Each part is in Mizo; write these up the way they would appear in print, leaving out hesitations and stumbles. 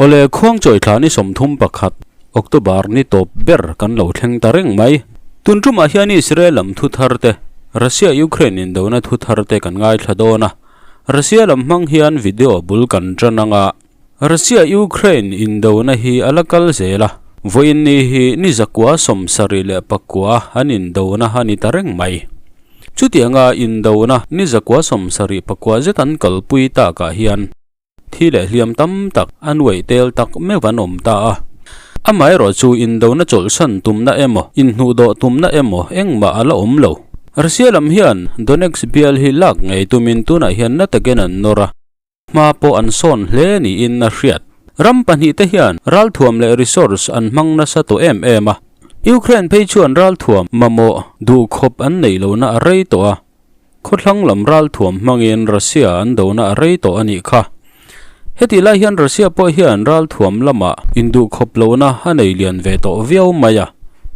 Awle, Khuangchawi thla ni 31, October ni tawp ber kan lo thleng ta reng mai. Tun tumah hian Israel lam thu thar te, Russia-Ukraine indona thu thar te kan ngaithla dawn a. Russia lam hmang hian video bul kan tan anga Russia-Ukraine indona hi a la kal zel a, vawiin ni hi ni 179 an indona a ni ta reng mai. Chutianga indona ni 179 zet an kalpui takah hian thi leh hliam tam tak an uaih tel tak meuh an awm ta a. Amaherawh chu indona chawlhsan tumna emaw, inhnuhdawh tumna emaw engmah a la awm lo. Russia lam hian Donetsk bial hi lak ngei tumin tunah hian na takin an nawr a. Hma pawh an sawn hle niin a hriat. Ram pahnihte hian ralthuam leh resource an hmang nasa tawh em em a. Ukraine phei chuan ralthuam mamawh duhkhawp an neih lohna a rei tawh a. Khawthlang lam ralthuam hmangin Russia an dona a rei tawh a nih kha. Hetih lai hian Russia pawh hian ralthuam lamah induhkhawp lohna a nei lian ve tawh viau mai a.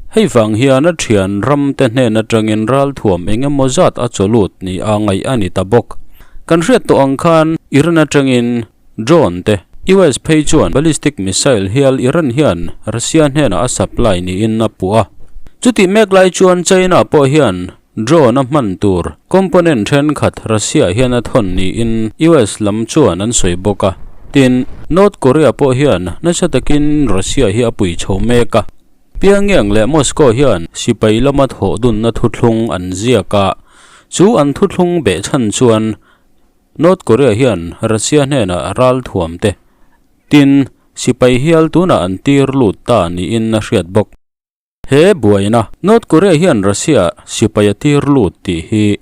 Hei vang hian a thian ramte hnen atangin ralthuam eng emaw zat a chawlut ni a ngaih a ni ta bawk. Kan hriat tawh ang khan Iran atangin drone te, US phei chuan ballistic missile hial Iran hian Russia hnenah a supply niin a puh a. Chutih mek lai chuan China pawh hian drone a hman tur component thenkhat Russia hian a thawn niin US lam chuan an sawi bawk a. Tin, North Korea pawh hian nasa takin Russia hi a pui chho mek a. Pyongyang leh Moscow hian sipai lama thawh dunna thuthlung an ziak a. Chu an thuthlung beh chhan chuan North Korea hian Russia hnenah ral thuam te tin sipai hial tunah an tir lut ta niin a hriat bawk. He buaina North Korea hian Russia sipai a tir lut tih hi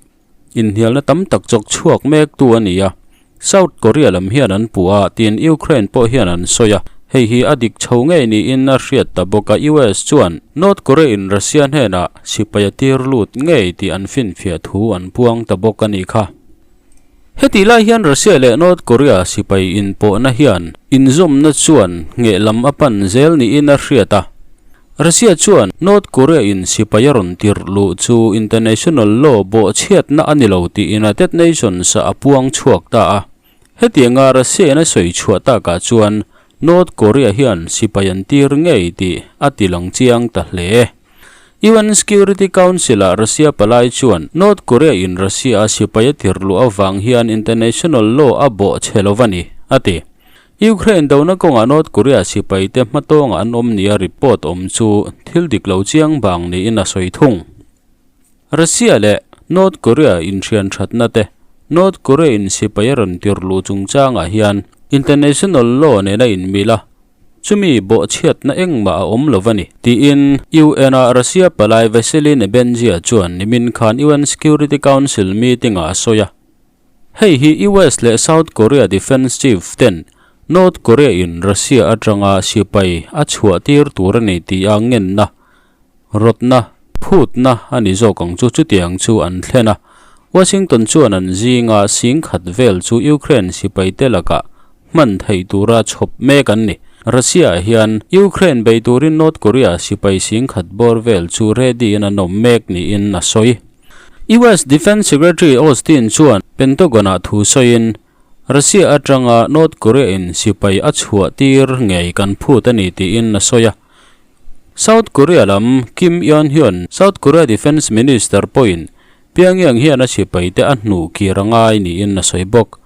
inhnialna tam tak chawk chhuak mek tu a ni a. South Korea lam hian an puh a, tin Ukraine pawh hian an sawi a, hei hi a dik chho ngei niin a hriat ta bawk a, US chuan North Korea in Russia hnenah sipai a tir lut ngei tih an finfiah thu an puang ta bawk a nih kha. Hetih lai hian Russia leh North Korea sipai inpawhna hian inzawmna chuan ngheh lam a pan zel niin a hriat a, Russia chuan North Korea in sipai a rawn tirh luh chu international law bawhchhiatna a ni lo tih United Nations ah a puang chhuak ta a. Hetianga Russia in a sawi chhuah takah chuan North Korea hian sipai an tir ngei tih a ti lang chiang ta hle. UN Security Council ah Russia palai chuan North Korea in Russia a sipai a tirh luh avang hian international law a bawhchhe lo va ni, a ti. Ukraine dona kawngah North Korea sipaite hmatawngah an awm nia report awm chu thil dik lo chiang bang niin a sawi thung. Russia leh North Korea inhrian thatna te, North Korea in sipai a rawn tir luh chungchangah hian international law nena inmil a, chumi bawhchhiatna engmah a awm lo a ni, tiin UN-a Russia palai Vasily Nebenzia chuan nimin khan UN Security Council meeting-ah a sawi a. Hei hi US leh South Korea Defence Chief ten North Korea in Russia atanga sipai a chhuah tir tur a ni tih a ngenna, rawtna, phutna a ni zawk ang chu chutiang chu an thlen a. Washington chuan an zinga sing khat vel chu Ukraine sipai te lakah hman theih tura chhawp mek an ni. Russia hian Ukraine bei turin North Korea sipai sing khat bawr vel chu ready in an awm mek niin a sawi. US Defence Secretary Austin chuan Pentagon-ah thu sawiin, Russia atanga North Korea-in sipai a chhuah tir ngei kan phut a ni tiin a sawi a. South Korea lam Kim Eon-hyun, South Korea Defence Minister pawhin Pyongyang hian a sipaite a hnuh kir a ngai niin a sawi bawk.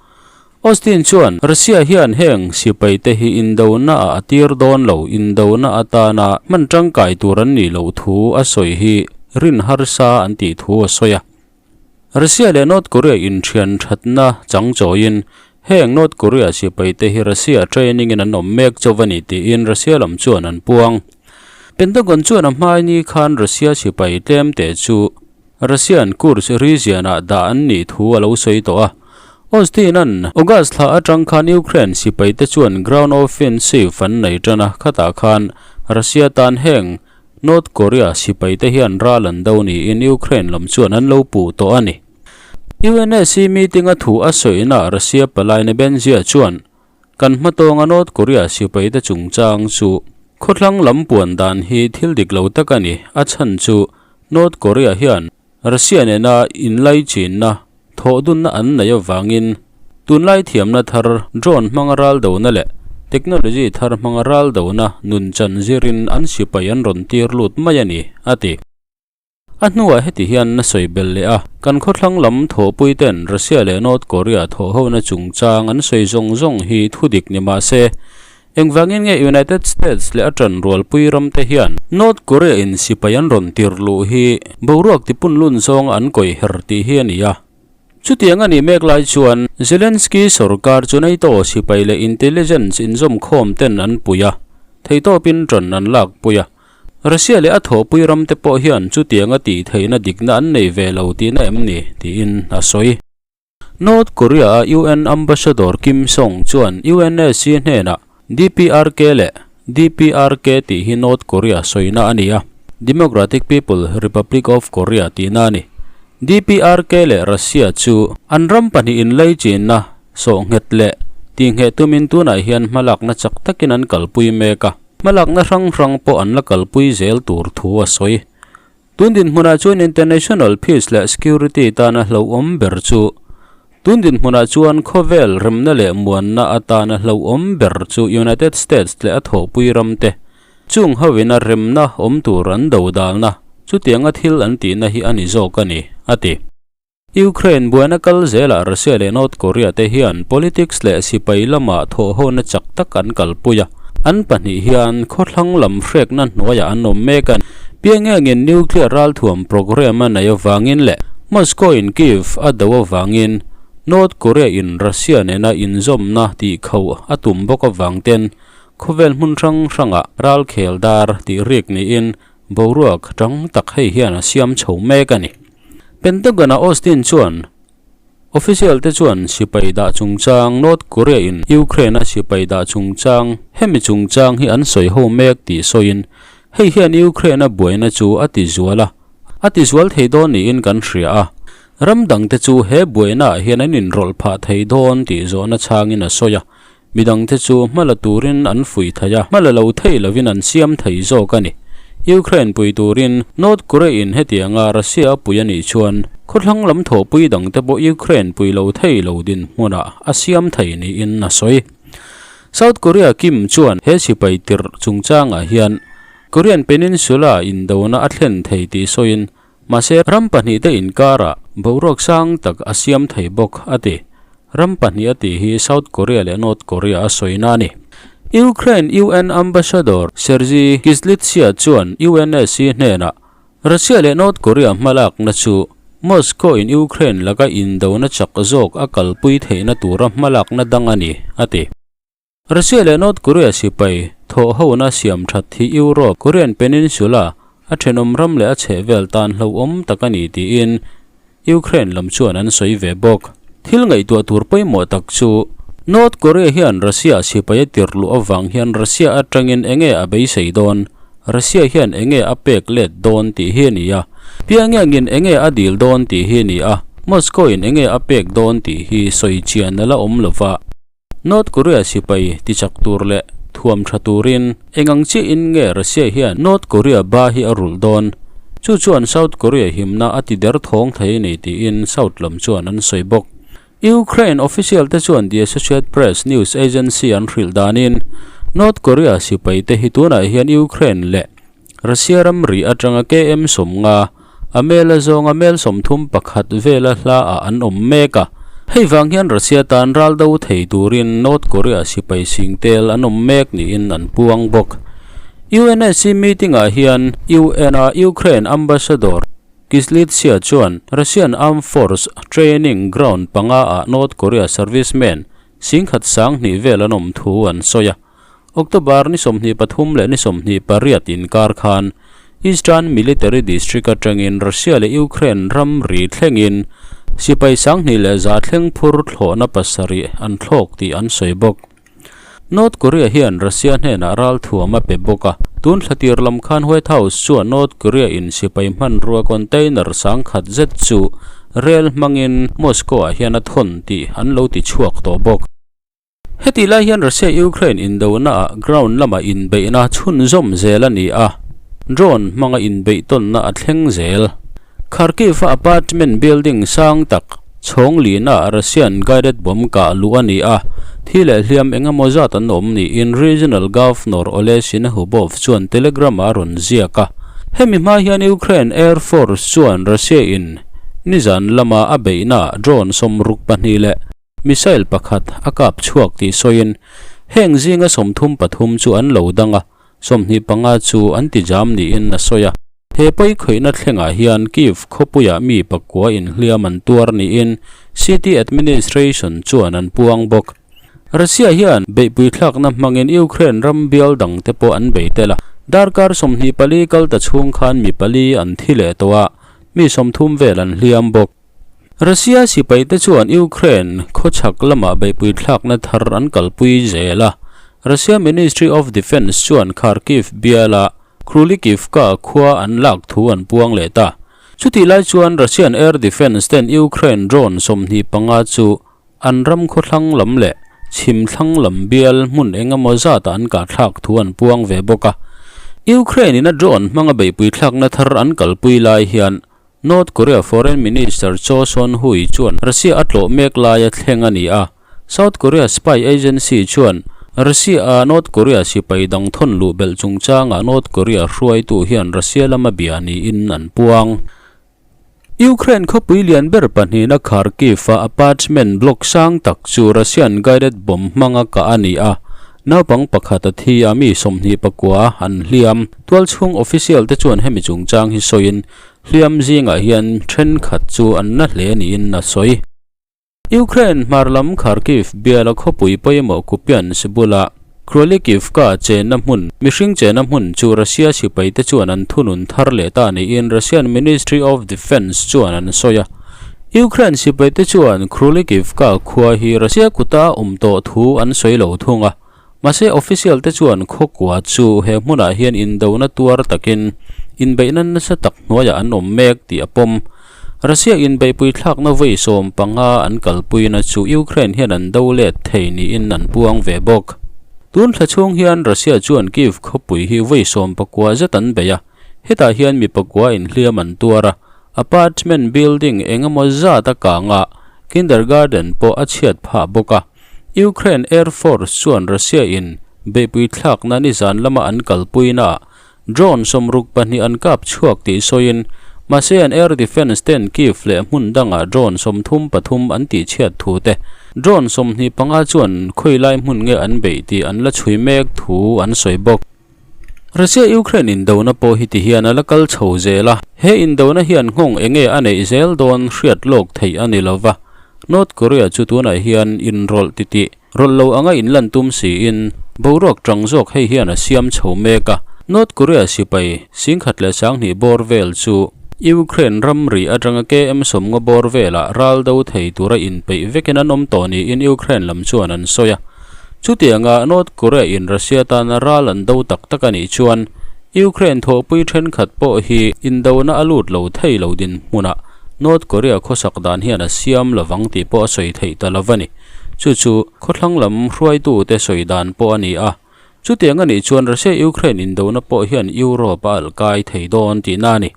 Austin chuan Russia hian heng sipaite hi indona-ah a tir dawn lo, indona atana hman tangkai tur an nih loh thu a sawi hi rin harsa an tih thu a sawi a. Russia leh North Korea inthian thatna chang chawiin heng North Korea sipaite hi Russia training-in an awm mek chauh a ni tiin Russia lam chuan an puang. Pentagon chuan a hmaini khan Russia sipai tlemte chu Russian Kursk region-ah dah an nih thu a lo sawi tawh a. Austin-a'n August thla atang khan Ukraine sipaite chuan ground offensive an nei tan a, khatah khan Russia tan heng North Korea sipaite hian ral an do niin Ukraine lam chuan an lo puh tawh a ni. UNSC meeting-a thu a sawina Russia palai Nebenzia chuan kan hmatawnga North Korea sipaite chungchang chu khawthlang lam puan dan hi thil dik lo tak a ni. A chhan chu North Korea hian Russia nena inlaichinna thawh dunna an neih avangin tunlai thiamna thar drone hmanga ral dona leh Technology thar hmanga ral dona nun chan zirin an sipai an rawn tir lut mai a ni, a ti. A hnuah heti hian a sawi belh leh a, Kan khawthlang lam thawhpui ten Russia leh North Korea thawhhona chungchang an sawi zawng zawng hi thudik ni mah se, engvangin nge United States leh a ṭanrualpui ramte hian North Korea in sipai an rawn tir luh hi boruak tipunlun zawnga an kawih her tih hi a ni a. Chutiang a nih mek lai chuan Zelensky sorkar chu NATO sipai leh intelligence inzawmkhawm ten an pui a, theitawpin ṭan an lakpui a. Russia leh a thawhpui ram te pawh hian chutianga tih theihna dikna an nei ve lo tihna em ni? tiin a sawi. North Korea-a UN Ambassador Kim Song chuan UNSC hnenah DPRK leh DPRK tih hi North Korea sawina a ni a, Democratic People Republic of Korea tihna a ni. DPRK leh Russia chu an ram pahnih inlaichinna sawhnghet leh tihngheh tumin tunah hian hmalakna chak takin an kalpui mek a, hmalakna hrang hrang pawh an la kalpui zel tur thu a sawi. Tun dinhmunah chuan International Peace leh Security tana hlauhawm ber chu Tun dinhmunah chuan khawvel remna leh muanna atana hlauhawm ber chu United States leh a thawhpui ramte chung hovina remna awm tur an dodalna chutianga thil an tihna hi a ni zawk a ni, a ti. Ukraine buaina kal zelah Russia leh North Korea te hian politics leh sipai lamah thawhhawna chak tak an kalpui a, an pahnih hian khawthlang lam hrekna hnuaiah an awm mek a ni. Pyongyang-in nuclear ralthuam programme a neih avangin leh Moscow-in Kyiv a do avangin North Korea-in Russia nena inzawmna tihkhauh a tum bawk avang ten khawvel hmun hrang hrangah ralkhel dar tih rik niin boruak tang tak hei hian a siam chho mek a ni. Pentagon-a Austin chuan official te chuan sipai dah chungchang North Korea-in Ukraine-a sipai dah chungchang hemi chungchang hi an sawi ho mek tih sawiin hei hian Ukraine-a buaina chu a ti zual a, a ti zual thei dawn niin kan hria a, ram dangte chu he buainaah hian an inrawlh phah thei dawn tih zawhna changin a sawi a, Midangte chu hma la turin an fuih thei a, hma la lo thei lovin an siam thei zawk a ni. Ukraine pui turin North Korea-in hetianga Russia a pui a nih chuan khawthlang lam thawhpui dangte pawh Ukraine pui lo thei lo dinhmunah a siam thei niin a sawi. South Korea Kim chuan he sipai tirh chungchangah hian Korean Peninsula indona a thlen thei tih sawiin Mahse, ram pahnihte inkarah boruak sang tak a siam thei bawk, a ti. Ram pahnih a tih hi South Korea leh North Korea a sawina a ni. Ukraine UN Ambassador Sergiy Kyslytsya chuan UNSC hnenah Russia leh North Korea hmalakna chu Moscow-in Ukraine laka indona chak zawk a kalpui theihna tura hmalakna dang a ni, a ti. Russia leh North Korea sipai thawhhona siam that hi Europe, Korean Peninsula, a thenawm ram leh a chhehvel tan hlauhawm tak a ni tiin Ukraine lam chuan an sawi ve bawk. Thil ngaihtuah tur pawimawh tak chu North Korea hian Russia sipai a tirh luh avang hian Russia atangin enge a beisei dawn, Russia hian enge a pek let dawn tih hi a ni a, Pyongyang-in enge a dil dawn tih hi a ni a, Moscow-in enge a pek dawn tih hi sawi chian a la awm lova. North Korea sipai tichak tur leh thuam tha turin eng ang chiahin nge Russia hian North Korea ba hi a rulh dawn? Chu chuan South Korea himna a ti der thawng thei a ni tiin South lam chuan an sawi bawk. Ukraine official te chuan The Associate Press news agency an hrilh danin North Korea sipai te hi tunah hian Ukraine leh Russia ramri atanga KM 50, a mel a zawnga mel 31 vela hlaah an awm mek a. Hei vang hian Russia tan ral do thei turin North Korea sipai singtel an awm mek niin an puang bawk. UNSC meeting-ah hian UN-a Ukraine Ambassador Kyslytsya chuan Russian Armed Force training ground panga-ah North Korea servicemen 10,000 sanghnih vel an awm thu an sawi a. October ni 23 leh ni 28 inkar khan Eastern Military District atangin Russia leh Ukraine ramri thlengin sipai 2000 leh 100 thleng phur thlawhna pasarih an thlawk tih an sawi bawk. North Korea hian Russia hnenah ralthuam a pe bawk a, tun thlatir lam khan White House chuan North Korea in sipai hmanrua container 10,000 zet chu rel hmangin Moscow-ah hian a thawn tih an lo ti chhuak tawh bawk. Heti lai hian Russia-Ukraine indonaah ground lama inbeihna chhunzawm zel a ni a, drone hmanga inbeih tawnna a thleng zel. Kharkiv-a apartment building sang tak chhawng lina Russian guided bomb kah luh a ni a, Thi leh hliam eng emaw zat an awm niin Regional Governor Oleh Sinehubov chuan Telegram-ah a rawn ziak a. Hemi hma hian Ukraine Air Force chuan Russia-in nizan lama a beihnaah drone 62 leh missile pakhat a kap chhuak tih sawiin heng zinga 33 chu an lo dang a, 25 chu an ti jam niin a sawi a. He pawi khawihna thlengah hian Kyiv khawpuiah mi pakua inhliam an tuar niin City Administration chuan an puang bawk. Russia hian beihpui thlakna hmangin Ukraine ram bial dangte pawh an bei tel a, darkar 24 kal ta chhung khan mi pali an thi leh tawh a, mi 30 vel an hliam bawk. Russia sipaite chuan Ukraine khawchhak lamah beihpui thlakna thar an kalpui zel a, Russia Ministry of Defence chuan Kharkiv biala Krulikivka khua an lak thu an puang leh ta. Chutih lai chuan Russian Air Defence ten Ukraine drone 25 chu an ram khawthlang lam leh chhim thlang lam bial hmun eng emaw zatah an kahthlak thu an puang ve bawk a. Ukraine in a drone hmanga beihpui thlakna thar an kalpui lai hian North Korea Foreign Minister Cho Son-hui chuan Russia a tlawh mek laia thleng a ni a. South Korea spy agency chuan Russia-a North Korea sipai dang thawn luh belh chungchangah North Korea hruaitu hian Russia lama bia niin an puang. Ukraine khawpui lian ber pahnihna Kharkiv-a apartment block sang tak chu Russian guided bomb hmanga kah a ni a. Naupang pakhat a thi a, mi 29 an hliam. Tualchhung official te chuan hemi chungchang hi sawiin Hliam zingah hian thenkhat chu an na hle niin a sawi. Ukraine hmar lam Kharkiv biala khawpui pawimawh Kupiansk bula Krolikivka chenna hmun, mihring chenna hmun chu Russia sipaite chuan an thunun thar leh ta niin Russian Ministry of Defence chuan an sawi a. Ukraine sipaite chuan Krolikivka khua hi Russia kuta awm tawh thu an sawi lo thung a. Mahse official te chuan khawkua chu he hmunah hian indona tuar takin inbeihna nasa tak hnuaiah an awm mek tih a pawm. Russia inbeihpui thlakna vawi 15 an kalpuina chu Ukraine hian an do let thei niin an puang ve bawk. Tun thla chhung hian Russia chuan Kyiv khawpui hi vawi 19 zet an bei a, hetah hian mi pakua inhliam an tuar a, apartment building eng emaw zat a kang a, kindergarten pawh a chhiat phah bawk a. Ukraine Air Force chuan Russia in beihpui thlakna nizan lama an kalpuina drone 62 an kap chhuak tih sawiin, mahse an air defence ten Kyiv leh hmun dangah drone 33 an tih chhiat thu te, drone 25 chuan khawilai hmun nge an beih tih an la chhui mek thu an sawi bawk. Russia-Ukraine indona pawh hi ti hian a la kal chho zel a, he indona hian nghawng enge a neih zel dawn hriat lawk theih a ni lova. North Korea chu tunah hian inrawlh titih rawlh lo anga inlan tum siin boruak tang zawk hei hian a siam chho mek a. North Korea sipai 10,200 bawr vel chu Ukraine ramri atanga KM 50 bawr velah ral do thei tura inpeih vekin an awm tawh niin Ukraine lam chuan an sawi a. Chutianga North Korea in Russia tana ral an do tak tak a nih chuan Ukraine thawhpui thenkhat pawh hi indona a lut lo thei lo dinhmunah North Korea khawsak dan hian a siam lovang tih pawh a sawi theih ta lo a ni. Chu chu khawthlang lam hruaitute sawi dan pawh a ni a. Chutiang a nih chuan Russia-Ukraine indona pawh hian Europe a alh kai thei dawn tihna a ni.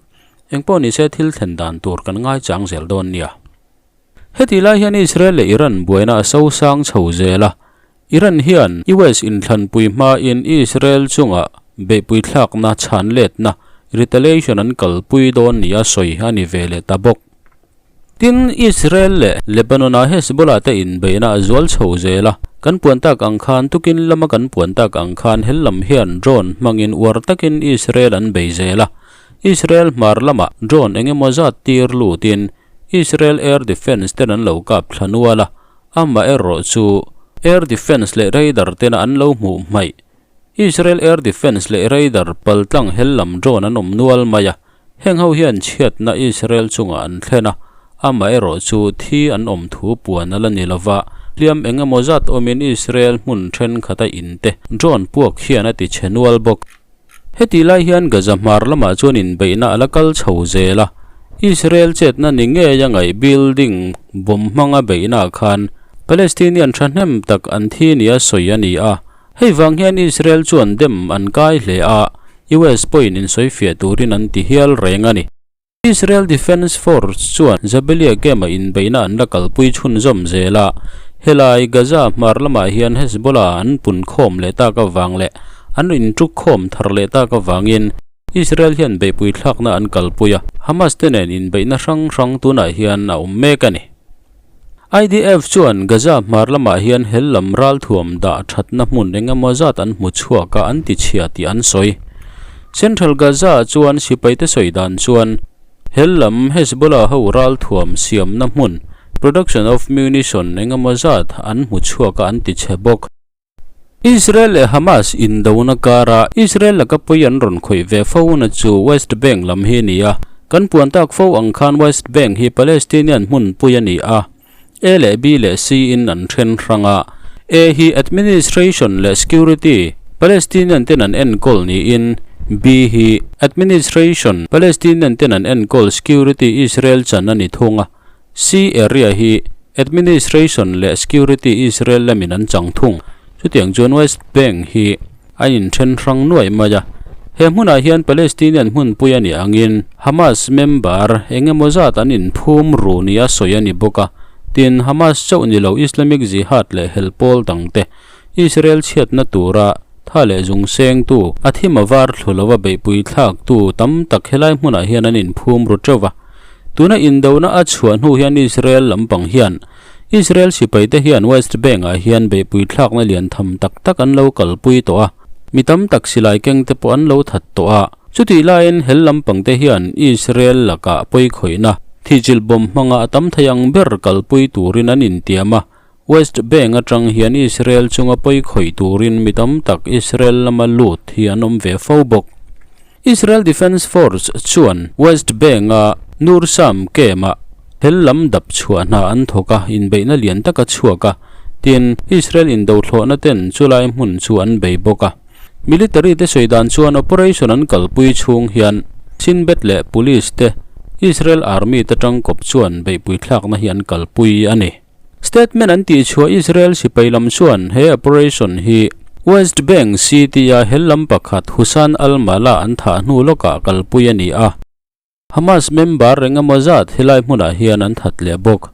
Engpawh nise thil thlen dan tur kan ngaichang zel dawn nia. Heti lai hian Israel leh Iran buaina a so sang chho zel a, Iran hian US inthlanpui hmain Israel chunga beihpui thlakna chhan letna, retaliation, an kalpui dawn nia sawi a ni ve leh ta bawk. Tin, Israel leh Lebanon-ah Hezbollah te inbeihna a zual chho zel a, kan puan tak ang khan tukin lama kan puan tak ang khan hel lam hian drone hmangin uar takin Israel an bei zel a, Israel hmar lamah drone eng emaw zat tir lutin Israel Air Defence ten an lo kap thla nual a, amaherawh chu Air Defence leh Radar tena an lo hmuh hmaih. Israel Air Defence leh Radar paltlang hel lam drone an awm nual mai a, heng ho hian chhiatna Israel chungah an thlen a, amaherawh chu thi an awm thu puan a la ni lova, hliam eng emaw zat awmin Israel hmun thenkhat a in te drone puak hian a ti chhe nual bawk. Heti lai hian Gaza hmar lamah chuan inbeihna a la kal chho zel a, Israel chetna ni ngei a ngaih building bomb hmanga beihnaah khan Palestinian thahnem tak an thi nia sawi a ni a, hei vang hian Israel chuan dem an kai hle a, US pawhin insawifiah turin an ti hial reng a ni. Israel Defense Force chuan Jabalia camp-a inbeihna an la kalpui chhunzawm zel a. Helai Gaza hmar lamah hian Hezbollah an pun khawm leh tak avang leh an intuk khawm thar leh tak avangin Israel hian beihpui thlakna an kalpui a, Hamas te nen inbeihna hrang hrang tunah hian a awm mek a ni. IDF chuan Gaza hmar lamah hian hel lam ralthuam dah thatna hmun eng emaw zat an hmu chhuak a, an ti chhia tih an sawi. Central Gaza chuan sipaite sawi dan chuan hel lam Hezbollah ho ralthuam siamna hmun, production of munition, eng emaw zat an hmu chhuak a, an ti chhe bawk. Israel leh Hamas indona kara Israel laka pawi an rawn khawih ve fo na chu West Bank lam hi a ni a. Kan puan tak fo ang khan West Bank hi Palestinian hmunpui a ni a. A leh B leh C in an then hrang a. A hi administration leh security Palestinian ten an enkawl niin B hi administration Palestinian ten an enkawl security Israel chan a ni thung a. C area hi administration leh security Israel lamin an chang thung. Chutiang chuan West Bank hi a inthen hrang nuaih mai a. He hmunah hian Palestinian hmunpui a nih angin Hamas member eng emaw zat an inphum ru nia sawi a ni bawk a. Tin, Hamas chauh ni lo Islamic Jihad leh hel pawl dangte Israel chhiatna tura tha leh zung sengtu, a thim a var thlu lova beihpui thlaktu tam tak helai hmunah hian an inphum ru teuh va. Tuna indona a chhuah hnu hian Israel lampang hian Israel sipaite hian West Bank-ah hian beihpui thlakna lian tham tak tak an lo kalpui tawh a, mi tam tak silai kengte pawh an lo that tawh a. Chutih laiin hel lampangte hian Israel lakah pawikhawihna, thihchilh bawm hmanga a tam thei ang ber kalpui turin an intiam a. West Bank atang hian Israel chunga pawikhawih turin mi tam tak Israel lama lut hi an awm ve fo bawk. Israel Defense Force chuan West Bank-a Nur Sham camp-ah hel lam dap chhuah hna an thawk a, inbeihna lian tak a chhuak a, tin Israel indothlawhna ten chulai hmun chu an bei bawk a. Military te sawi dan chuan operation an kalpui chhung hian Shin Bet leh Police te Israel Army te tangkawp chuan beihpui thlakna hi an kalpui a ni. Statement an tihchhuah Israel sipai lam chuan he operation hi West Bank city-a hel lam pakhat Husan al-Mala an thah hnu lawkah kalpui a ni a. Hamas member reng emaw zat helai hmunah hian an that leh bawk.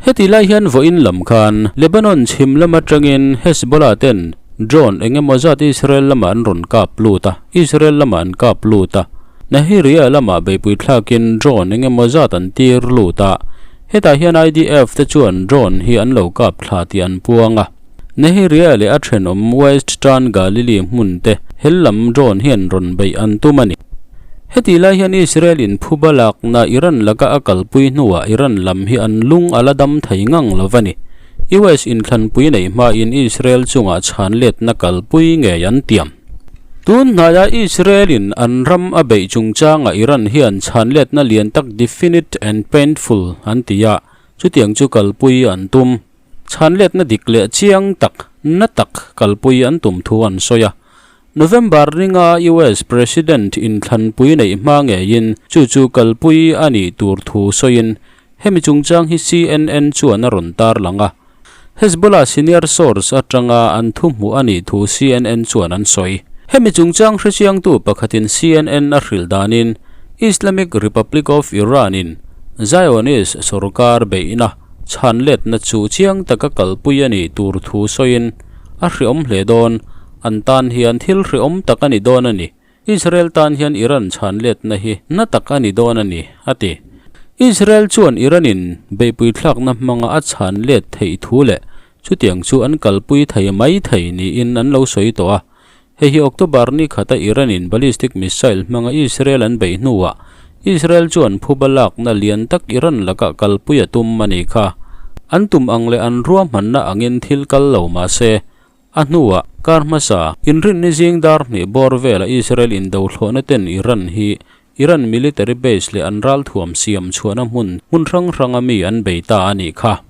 Heti lai hian vawiin lam khan Lebanon chhim lam atangin Hezbollah ten drone eng emaw zat Israel lamah an rawn kap lut a, Israel lamah an kap lut a. Nahiriya lamah beihpui thlakin drone eng emaw zat an tir lut a. Hetah hian IDF te chuan drone hi an lo kap thla tih an puang a. Nahiriya leh a thenawm Western Galilee hmun te hel lam drone hian rawn beih an tum a ni. Heti lai hian Israel in phuba lakna Iran laka a kalpui hnuah Iran lam hi an lung a la dam thei ngang lo a ni. US inthlanpui neih hmain Israel chungah chhan letna kalpui ngei an tiam. Tun hnaia Israel in an ram a beih chungchangah Iran hian chhan letna lian tak definite and painful an ti a, chutiang chu kalpui an tum. Chhan letna dik leh chiang tak, na tak kalpui an tum thu an sawi a. November ringa US President inthlanpui neih hma ngeiin chu chu kalpui a nih tur thu sawiin hemi chungchang hi CNN chuan a rawn tarlang a. Hezbollah senior source atanga an thu hmuh a nih thu CNN chuan an sawi. Hemi chungchang hrechiangtu pakhatin CNN a hrilh danin Islamic Republic of Iran-in Zionist sorkar beihna chhan letna chu chiang taka kalpui a nih tur thu sawiin a hreawm hle dawn. An tan hian thil hreawm tak a ni dawn a ni. Israel tan hian Iran chhan letna hi na tak a ni dawn a ni, a ti. Israel chuan Iran-in beihpui thlakna hmanga a chhan let theih thu leh chutiang chu an kalpui thei mai thei niin an lo sawi tawh a. Hei hi October ni khata Iran-in ballistic missile hmanga Israel an beih hnuah Israel chuan phuba lakna lian tak Iran lakah kalpui a tum a ni kha. An tum ang leh an ruahmanna angin thil kal lo mah se, A hnuah, kar hmasa, inrinni zing dar hnih bawr vela Israel indothlawhna ten Iran hi Iran military base leh an ralthuam siam chhuahna hmun hmun hrang hranga mi an bei ta a nih kha.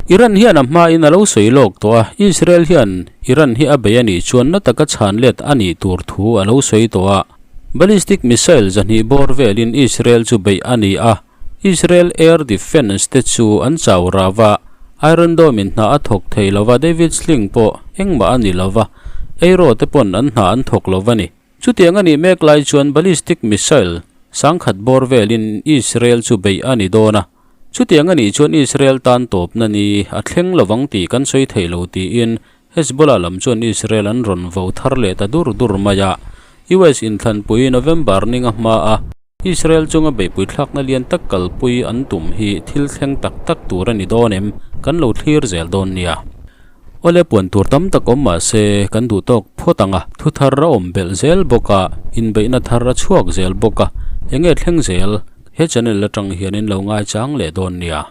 Iran hian a hmain a lo sawi lawk tawh a, Israel hian Iran hi a bei a nih chuan na taka chhan let a nih tur thu a lo sawi tawh a. Ballistic missile zahnih bawr velin Israel chu beih a ni a. Israel Air Defence te chu an chau rau a, Iron Dome in hna a thawk thei lo va, David Sling pawh engmah a ni lo va, Aero te pawn an hna an thawk lo va ni. Chutiang a nih mek lai chuan ballistic missile sangkhat bawr velin Israel chu beih a ni dawn a. Chutiang a nih chuan Israel tan tawpna ni a thleng lovang tih kan sawi thei lo tiin Hezbollah lam chuan Israel an rawn vo thar leh ta dur dur mai a. US inthlanpui November ninga hma a Israel chunga beihpui thlakna lian tak kalpui an tum hi thil thleng tak tak tur a ni dawn em? Kan lo thlir zel dawn nia. Awle puan tur tam tak awm mah se kan duh tawk phawt ang a, thu thar a awm belh zel bawk a, inbeihna thar a chhuak zel bawk a, enge thleng zel? He channel atang hian in lo ngaichang leh dawn nia.